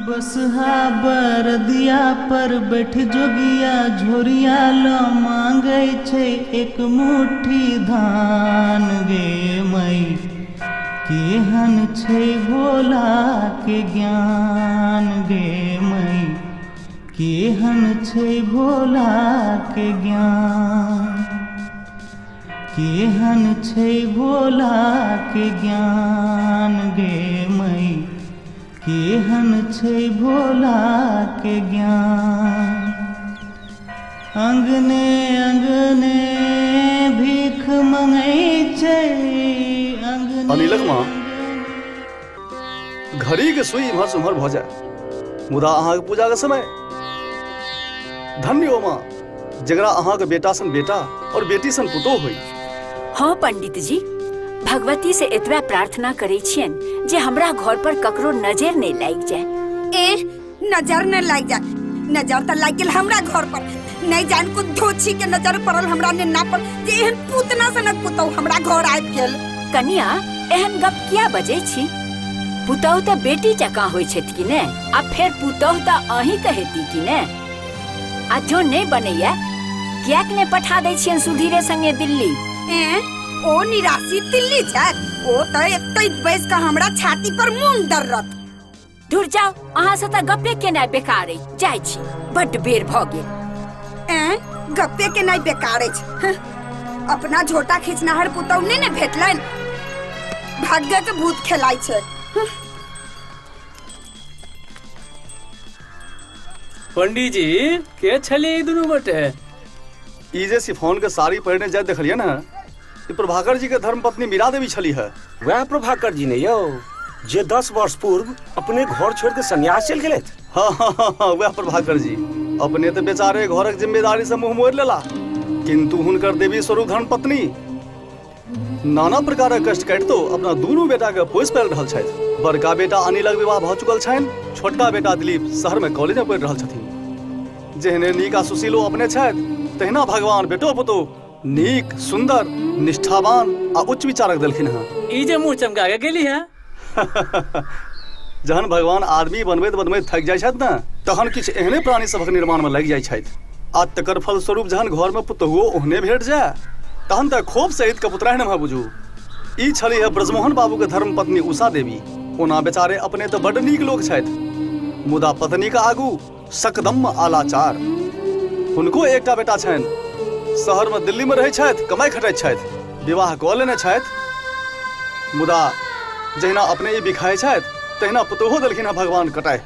बसहा बरदिया पर बैठ जोगिया झोरिया ल मांगै छै एक मुट्ठी धान गे मई, केहन छै भोला के ज्ञान गे मई, केहन छै भोला के ज्ञान, केहन छै भोला के ज्ञान गे मई, केहन छै भोला के ज्ञान। अंगने अंगने भीख मंगै छै अंगने। अनिलक माँ, घड़ी के सुई इम्हर से उम्हर भऽ जाय, मुदा अहाँके पूजा के समय धन्य हो माँ, जकरा अहाँके बेटा सन बेटा और बेटी सन पुतोह होई। हाँ पंडित जी, भगवती से एतबा प्रार्थना करे छियन जे हमरा घर पर ककरो नजर नहीं लाग जाए। ए नजर नहीं लाग जाए, नजर तो लाग गेल हमरा घर पर, नहीं जान को धोछी के नजर पड़ल हमरा ने ना पर, जे एहन पूतना सनक पुतौ हमरा घर आबि गेल। कनिया एहन गप किया बजै छी? पुतहु तऽ बेटी जकाँ होइ छथि कि ने, आ फेर पुतहु तऽ अहीं के हेती कि ने? आ जो नहीं बनैया कियाक ने पठा दै छियन सुधीरे संगे दिल्ली? ए ओ निराशी दिल्ली जायत, ओ तऽ एतै बैस कऽ हमरा छाती पर मूंग दर्रत। दूर जाओ, अहाँ से तऽ गप्पे केनाइ बेकार अछि, जाइ छी, बड्ड बेर भऽ गेल। ए गप्पे केनाइ बेकार अछि, अपना झोटा खिचनाहर पुतहु नहि ने भेटलनि, भाग्य के भूत खेलाइ छै। पंडित जी के छलियै दुनू गोटे? ई जे सिफोन के साड़ी पहिरने जाइत देखलियै ने, ई प्रभाकर जी के धर्मपत्नी मीरा देवी छली है। वएह प्रभाकर जी ने यौ जे 10 वर्ष पूर्व अपने घर छोड़ के सन्यास चल गेलथि। हाँ हाँ हाँ, वएह प्रभाकर जी। अपने तो बेचारे घरक जिम्मेदारी से मुंह मोड़ लेला, किंतु हुनकर देवी स्वरूप धर्मपत्नी नाना प्रकारक कष्ट काटितो अपना दुनू बेटा के पोसि पालि रहल छथि। बड़का बेटा अनिलक विवाह भऽ चुकल छनि, छोटका बेटा दिलीप शहर में कॉलेज में पढ़ि रहल छथिन। जेहने नीक आ सुशीलो अपने छथि, तहिना भगवान बेटो पुतोह नीक, सुंदर, निष्ठावान आ उच्च विचारक देलखिन हँ। ई जे मुँह चमका के गेली है। जहन भगवान आदमी बनबैत बनबैत थकि जाइ छथि ने, तहन किछु एहने प्राणी सभक निर्माण में लागि जाइ छथि, आ तकर फलस्वरूप जहन घर में पुतोहुओ ओहने भेट जाय, तहन तऽ खोप सहित के पुतराहि ने बुझू। ई छली है ब्रजमोहन बाबू के धर्मपत्नी उषा देवी। ओना बेचारे अपने तऽ बड्ड नीक लोक छथि, मुदा पत्नी के आगू सकदम्म आलाचार। हुनको एकटा बेटा छनि, शहर में दिल्ली में रहै छथि, कमाइ खटैत छथि, विवाह कऽ लेने छथि, मुदा जहिना अपने ई बिखाइ छथि तहिना पुतोहो देलखिन हँ भगवान कटाइ।